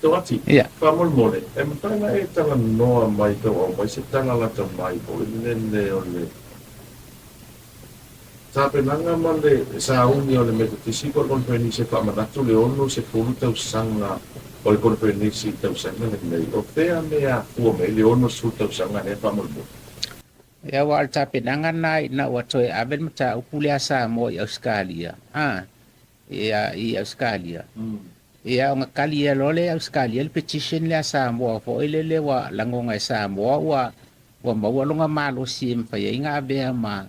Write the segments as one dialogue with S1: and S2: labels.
S1: Toati, faamolemole, e mafai ona e talanoa mai tau aumai se tala lata mai foi lele o le tapenaga ma le sauni o le Metotisi po o le Koneferenisi e faamanatu le 60 tausaga o le Koneferenisi i le tausaga lenei. O fea mea afua mai ai le 60 tausaga lea faamolemole?
S2: Ia, aua o le tapenaga lena ina ua toe ave le mataupu lea a Samoa i Ausetalia, a, ia, i Ausetalia. Ia, ona kali ai loa lea e Ausetalia le petition lea a Samoa foi lele ua lagona e Samoa ua ua maua lona malosi e mafai ai ona avea ma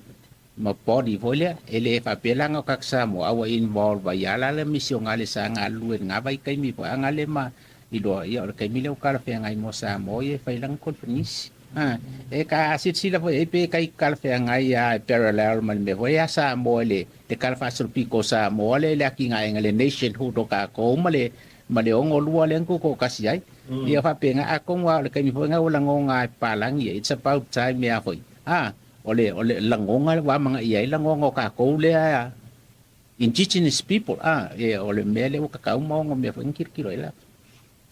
S2: ma body foi lea. E le faapea la na o tagata Samoa a ua involve ai lava la le misionale sa galulue i lena vaitaimi foi a na le ma iloa, ia o le taimi lea ua talafeagai mo Samoa ia e fai lana conference. A, e ka silasila foi i ai pe tai talafeagai lava e parallel ma le mea foi lea a Samoa i le le tala faasolopito o Samoa lea i le atinaega le nationhood o tatou ma le ma le 62 lea na tutoatasi ai. Ia faapena, atonu lava o le taimi foi lena ua lagona e papalagi ia, it's about time ea foi. A, o le o le lagona ua amanaia ai lagona o tatou lea indigenous people, a, e o le mea lea ua tatau ma ono mea foi na tilotilo ai latou.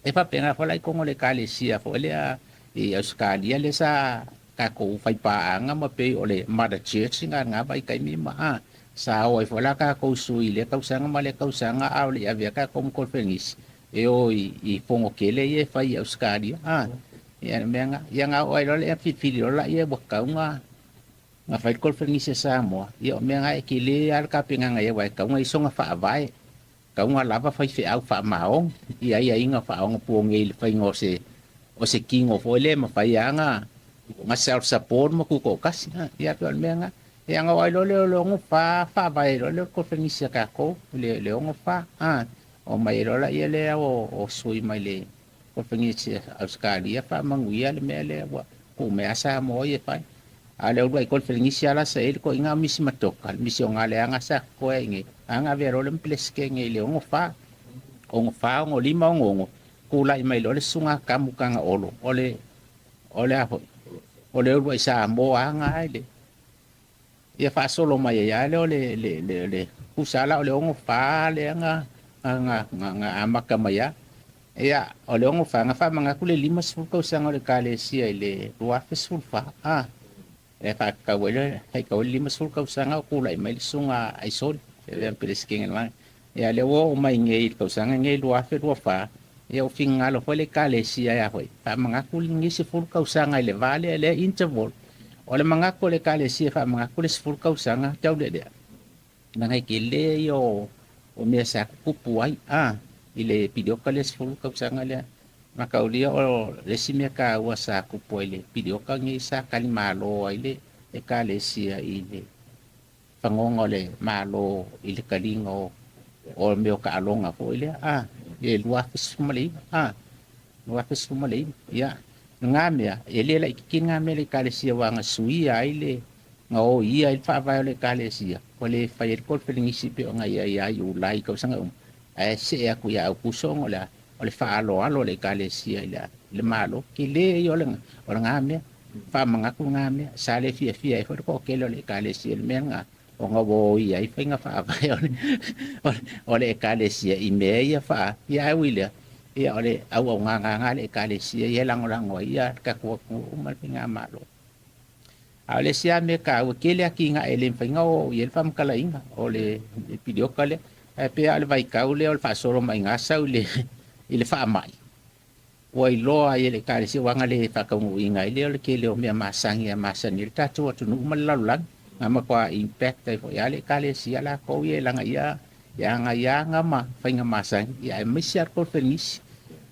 S2: E faapena foi la i totonu o le Ekalesia foi lea i Ausetalia lea sa tatou faipaaga ma pei o le Mother Church i lena vaitaimi ma a sa o ai foi la tatou sui i lea tausaga ma lea tausaga a o le i avea tatou ma koneferenisi e o i fono tele ia e fai i Ausetalia a ia le mea lena. Ia na oo ai loa lea filifili loa laia ua tatau ona na fai le koneferenisi a Samoa. Ia o mea na e tele lava le tapenaga i ai aua e tatau ona i ai sona faavae. Tauga lava faifeau faamaoni i aiaiga faaogapuogei i le faiga o se o se kino foi lea e mafai lava ona self support ma tutoatasi. Ia pei o le mea lena. Ia ona oo ai loa lea o le 64 faavae ai loa lea o le koneferenisi a tatou i le 64. Omai ai loa laia lea o sui mai le koneferenisi a Ausetalia faamanuia le mea lea ua tuu mai lava Samoa ia e fai. A o le uluai koneferenisi lava la sa i ai le toeaina o Misi Matoka, le misionale lava sa totoe ai nei, a na avea loa le Peresetene i le 64, 64, 65, 66, tulai mai loa le Susuga Tamu Tagaolo, o le, o le a foi, o le uluai Samoa lava na i le, ia faasolo mai ai lava lea o le, le, le, le tusa lava la o le 64 lea na, na, na, na amata mai lava. Ia, o le 64, na faamanatu le 50 tausaga o le Ekalesia i le 2014, a, e faatatau ai le, faitau ai le 50 tausaga o tulai mai le Susuga Aisoli, e avea ma Peresetene o le Vaega. Ia, lea ua oo mai nei i le tausaga lenei 2024, ia ua finagalo foi le Ekalesia ia foi, faamanatu lenei 10 tausaga i le va lea, lea interval. O le manatu o le Ekalesia e faamanatu le 10 tausaga tau lea lea. Leaga e tele ia o mea sa tutupu ai a i le piliota lea 10 tausaga lea. Mataulia o le isi mea taua sa tupu ai i le piliota lenei sa talimalo ai le Ekalesia i le fagoga o le Malo i le taliga o mea o taaloga foi lea a i le 2019 a 2019. Ia, lena mea e le laitiiti lena mea i le Ekalesia aua na suia ai le Na o ia i le faavae o le Ekalesia, ua le fai ai le koneferenisi pei ona i ai ia Iulai i tausaga uma, ae see atu ia Aukuso ona o le a? O le faaaloalo o le Ekalesia i le Malo. Tele ia o le na mea, faamanatu lena mea. Sa le fiafia ai foi le toatele o le Ekalesia i le mea lena, ona ua o ia ai faiga faavae o le Ekalesia i mea ia faa... Ia ae ui i lea, ia o le auaunaga lena a le Ekalesia ia e lagolago ai le tatou atunuu ma le faigamalo. A o le isi lava mea taua, e tele atinae e le mafai ona oo i ai le faamatalaina o le piliota lea. Ae pei lava o le vaitau lea o le faasolo mai ina sau i le faamai, ua iloa ai e le Ekalesia aua na le faataunuuina ai lea o le tele o mea masani a masani ai le tatou atunuu ma le lalolagi. Na matua impact ai foi lava le Ekalesia latou ia e lagaia ia agaiaga ma faiga masani, ia aemaise lava le koneferenisi.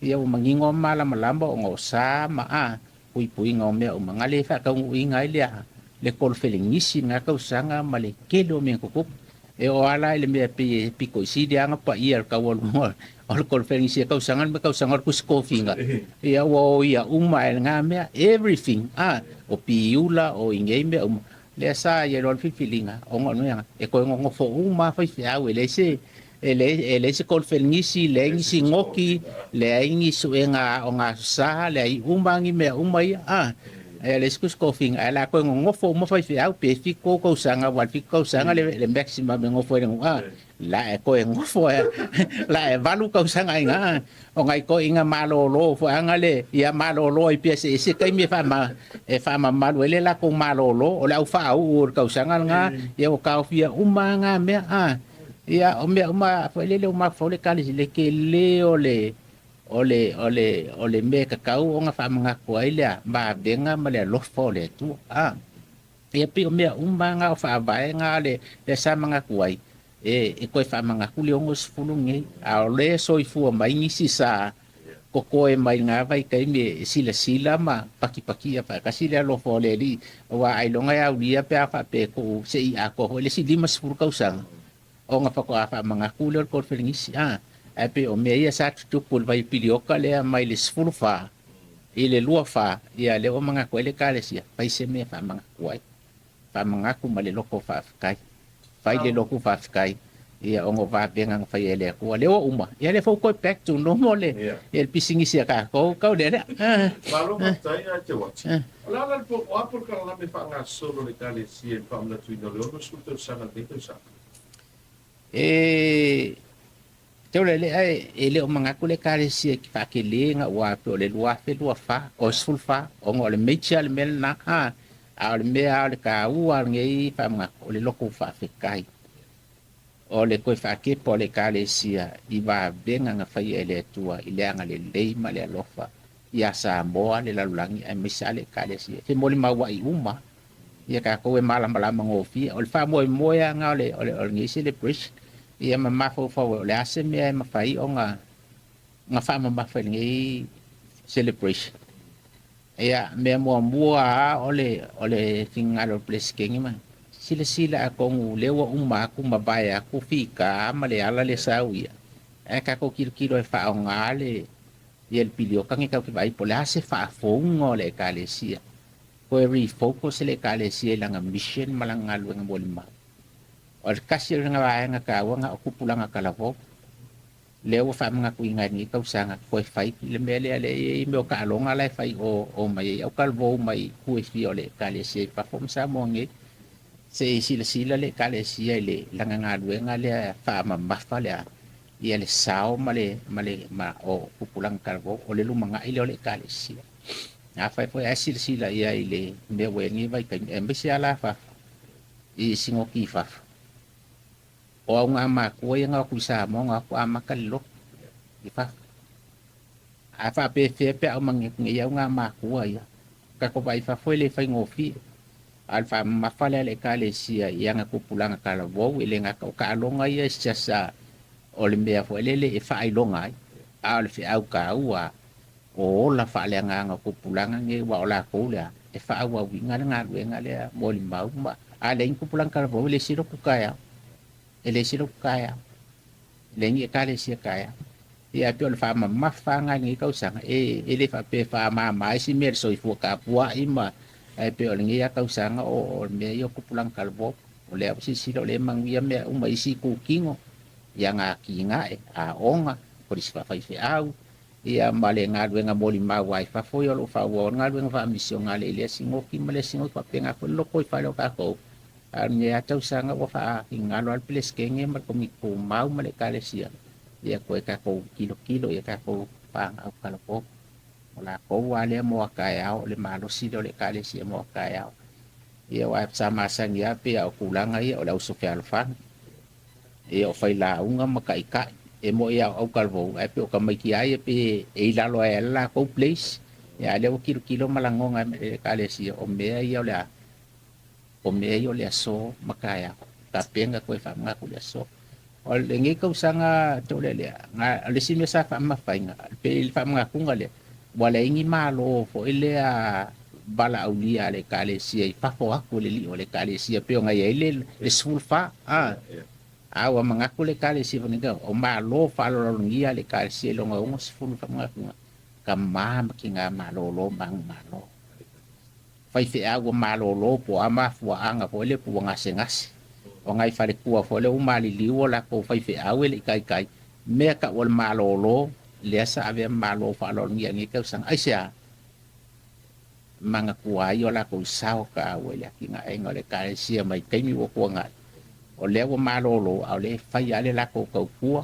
S2: Ia ua manino lava ma malamalama ona o sa ma a puipuiga o mea uma, na le faataunuuina ai lea le kolofelegisi i lena tausaga ma le tele o mea tutupu. E oo lava la i le mea pei e pito i sili lava ona paia le taualuga o le kolofelegisi i le tausaga ma le tausaga o le tusi tofiga, ia ua oia uma lava e lena mea, everything, a, o piula, o inei mea uma. Lea sa i ai loa le filifiliga, ona o le mea e toe nonofo uma lava faifeau, e leai se E leai, e leai se koneferenisi, leai ni sinoti, leai ni suega aoga aso sa, leai uma ni mea uma ia. A, e leai se tusi tofiga, ae o le a toe nonofo uma faifeau, pe 7 ou tausaga, aua o le 7 tausaga le, le maximum e nofo ai le nuu. A, La e koe ngofo e la e 8 tausaga ai ga o ngai ko inga malolo fo anga le ia malolo i pia se se kai mi fa ma e fa ma malu ele la ko malolo o le au fa au o tausaga nga ia o ka fia uma nga mea a ia o mea uma fo le le uma fo le kali le ke le o le o le o le o le me ka kau o nga fa manga ko ai le ma venga ma le alofa o le tu a ia pi o mea uma nga o faavae nga le sa mangaku ai e koe faamangaku le 60 nei a o le soifua mai nisi sa kokoe mai ngā vai kaimi e silasila ma pakipakia faakasi le alofa o le Alii auā ailoga e aulia pe a faapea ko seʻi atoa foʻi le isi 50 tausaga ona faatoa faamanatu lea o le konefelegisi a ae pei o mea ia sa tutupu i le vaipilioka lea mai le 14 i le 24. Ia lea ua manatu ai le Ekalesia fai se mea faamanatu ai faamanatu ma le loto faafetai fai le lotu faafetai ia ona o vavega na faia e le Atua lea ua uma. Ia lea foi ua toe back to normal le ia le pisinisi a tatou kau lea lea.
S1: Malo faafetai ia te Wati. O le ala le po o a polokalame faagasolo le Ekalesia i le faamanatuina o le 60 tausaga lenei tausaga?
S2: E te ole le ae e le o manatu le Ekalesia ki faakele ga ua pe o le 2024 o 14 ona o le major le mea lena a a o le mea o le taua lenei faamanatu o le loto faafetai o le toe faakepa o le Ekalesia i vavega na faia e le Atua i le agalelei ma le alofa iā Samoa le lalolagi aemaise a le Ekalesia e femolimauaʻi uma ia tatou e malamalama gofie o le faamoemoe aga o lenei celebration ia ma mafaufau o le a se mea e mafai ona na faamamafa i lenei celebration. Ia mea muamua a o le finagalo o le Peresetene ma silasila atonu lea ua uma atu ma vae atu fita ma le ala le sau ia ae tatou tilotilo e faaaogā le ia le pilioka nei tatou te vaai po o le a se faafouga o le Ekalesia toe refocus le Ekalesia i lana mission ma lana galuega molimau. O le tasi o lena vaega taua na o tupulaga talavou lea ua faamanatuina i lenei tausaga toe fai le mea lea lea e i ai mea o taaloga la e fai o mai ai au talavou mai itu e fia o le Ekalesia i fafo ma Samoa nei se i silasila le Ekalesia i le lana galuega lea faamamafa lea ia le sao ma le o tupulaga talavou o le lumanai lea o le Ekalesia. Afai foi ae silasila ia i le mea ua i ai lenei vaitaimi aemaise lava la fafo i sigoki i fafo o auga matua ia na o atu i Samoa na o atu amata le lotu i fafo ae faapefea pe a uma nei auga matua ia tatou vaai fafo e le faigofie a o le faamamafa lea a le Ekalesia i ana tupulaga talavou e le gata o taaloga ia is just a o le mea foi lele e faailoga ai a o le feau taua o ola faaleagaga o tupulaga nei ua o latou lea e faaauauina le galuega lea molimau ma a leai ni tupulaga talavou e le isi lotu taeao e le isi lotu taeao leai ni Ekalesia taeao. Ia pei o le faamamafa aga i lenei tausaga e le faapea e faamama ai si mea i le soifua tapuai ma ae pei o lenei lava tausaga o le mea ia o tupulaga talavou o lea ua silasila o lea e manuia mea uma i isi itutino i aga atinae aoga kolisi faafaifeau ia ma le galuega molimau ai fafo ia o loo faaauau le galuega faamisionale i lea sigoki ma lea sigoki faapena foi le lotoifale o tatou. A o lenei lava tausaga ua faafingalo lava le Peresetene ma le Komiti Tumau ma le Ekalesia ia toe tatou tilotilo ia tatou pagau talavou o latou a lea mo a taeao o le malosi lea o le Ekalesia mo a taeao ia aua sa masani lava pei o tulaga ia o le auso fealofani ia o failauga ma taitai e moi lava o autalavou ae pei o tamaiti lava ia pei e i lalo ai lava le latou place. Ia a o lea ua tilotilo ma lagona ai ma le Ekalesia o mea ia o le a o mea ia o le aso ma taeao tapena toe faamanatu le aso o lenei tausaga tolealea o le isi mea sa faamamafaina pei le faamanatuga lea ua leai ni malo foi lea valaaulia a le Ekalesia i fafo atu o le lio o le Ekalesia pei ona i ai le 14 a a ua manatu le Ekalesia o malo faaaloalogia a le Ekalesia i lona 60 faamanatuga tama ma tina malolo ma agu malo faifeau ua malolo po o a mafuaaga foi lea po ua gasegase o nai faletua foi lea ua maliliu o latou faifeau e le i taitai mea tau o le malolo lea sa avea ma malo faaaloalogia i lenei tausaga aisea manatua ai o latou sao taua i le atinaega o le Ekalesia mai taimi ua tuanai. O lea ua malōlō, a o lea e fai lava le latou tautua,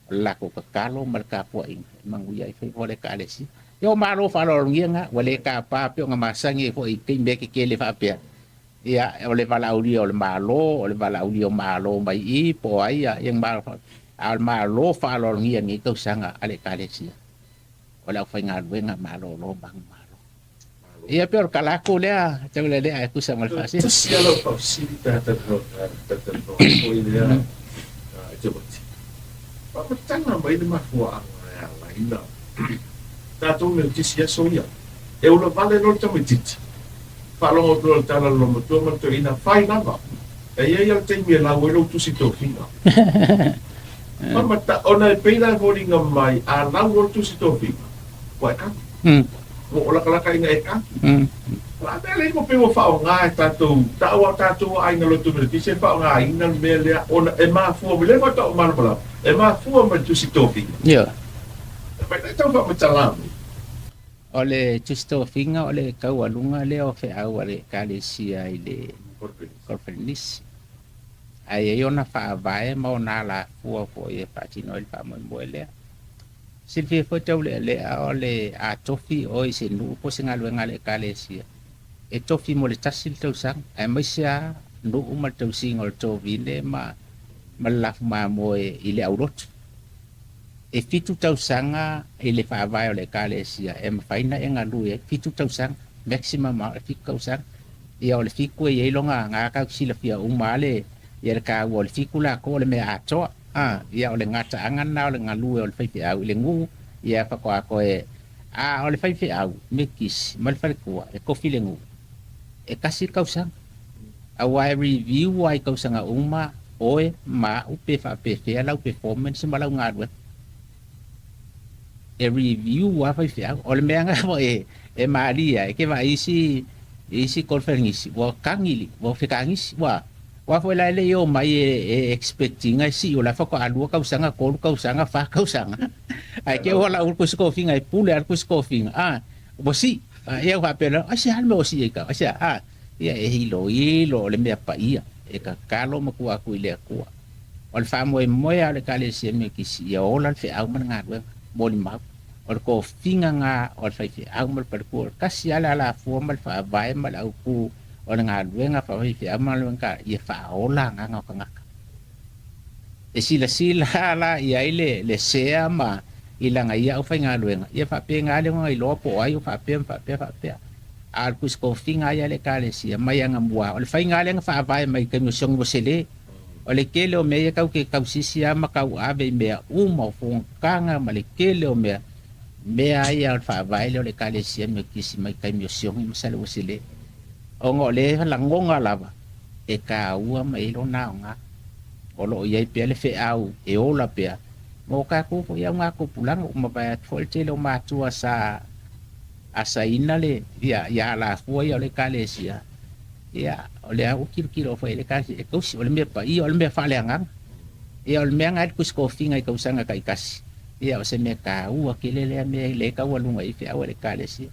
S2: o le latou tatalo ma le tapuaiga e manuia ai faiva o le Ekalesia. Ia ua malo faaaloalogia lena, ua le tapa pei ona masani ai foi i taimi e tetele faapea. Ia, o le valaaulia o le Malo, o le valaaulia o Malo mai i i, po o ai, ia malo, a o le malo faaaloalogia i lenei tausaga a le Ekalesia, o le aufaigaluega malōlō manumalo. Ia pei o le tala atu lea, Taulealea, e tusa ma le faasino.
S1: Tasi lava lau faafesili pe a talatalanoa foi lea i te wati. Faamatala mai le mafuaaga e ala ai na tatou Metotisi i aso ia. E ula vale loa le tamaitiiti. Faalogo atu loa i le tala a le loomatua ma le toeaina, Fai lava! E i ai lava le taimi e lau ai lou tusi tofiga. Faamata, ona e pei la e foliga mai a lau loa le tusi tofiga, ua e kagi. Ua o lakalaka ina e kagi. O le a mea lea ua pei ua faaaoga e tatou, tau a tatou aiga lotu Metotisi e faaaogaina le mea lea ona e mafua mai, lea faatoa ou malamalama, e mafua mai le tusi tofiga.
S2: Ioe.
S1: Mai le tau faamatala mai.
S2: O le tusi tofiga o le taualuga lea o feau a le Ekalesia i le Korepenisi. Ae i ai ona faavae ma ona alafua foi e faatino ai le faamoemoe lea. Silafia foi Taulealea o le a tofi oe i se nuu po o se galuega a le Ekalesia, e tofi mo le tasi le tausaga, aemaise lava nuu ma le tausiga o le tovine ma ma le lafu mamoe i le aulotu. E 7 tausaga i le faavae o le Ekalesia e mafai ona e galue ai, 7 tausaga, maximum lava o le 7 tausaga. Ia o le 7 e i ai lona ga tatou te silafia uma lava le ia le taua o le 7 latou o le mea atoa. A, ia o le gataaga lena o le galue o le faifeau i le nuu, ia faatoa toe a o le faifeau metisi ma le faletua e tofi le nuu e tasi le tausaga. Aua e review lava i tausaga uma oe ma a'u pe faapefea lau performance ma lau galuega. E review lava faifeau. O le mea lena foi e malie ai, e te vaai isi isi conference ua tagi ua fetagisi ua aua foi la e le i omai e expect ina e sii o la e faatoa lua tausaga, tolu tausaga, fa tausaga. Ae te ua lau le tusi tofiga e pule lava le tusi tofiga, a ua sii. Ia faapea loa, aisea le mea ua sii ai tau, aisea, a ia e iloilo o le mea paia e tatalo ma tua atu i le Atua. O le faamoemoe lava o le Ekalesia Metotisi ia ola le feau ma le galuega, molimau. O le tofiga lena o le faifeau ma le faletua, o le tasi lava le alafua ma le faavae ma le autu o le galuega faafaifeau ma galuega ia faaola agaga o tagata. E silasila la i ai le sea ma i lana ia aufaigaluega, ia faapena le ona iloa po o ai o faapea ma faapea faapea. A o le tusi tofiga lava ia a le Ekalesia mai anamua, o le faiga lava lea na faavae mai i le taimi o Sioni Uesele. O le tele o mea ia tatou te tausisi lava ma tauave i mea uma o fonotaga ma le tele o mea, mea lava ia o le faavae lea o le Ekalesia Metotisi mai taimi o Sioni ma Saleuesele. Ona o le lagona lava e taua ma e i ai lona aoga. O lo o i ai pea le feau e ola pea mo tatou foi augatupulaga. Ua mavae atu foi le tele o matua sa asaina le ia ia alafua ia o le Ekalesia. Ia, o lea ua kilokilo foi i le Ekalesia e tausi, o le mea paia, o le mea faaleagaga. Ia, o le mea na ai le tusi tofiga i tausaga taitasi, ia, o se mea taua tele lea mea e le taualuga i feau a le Ekalesia.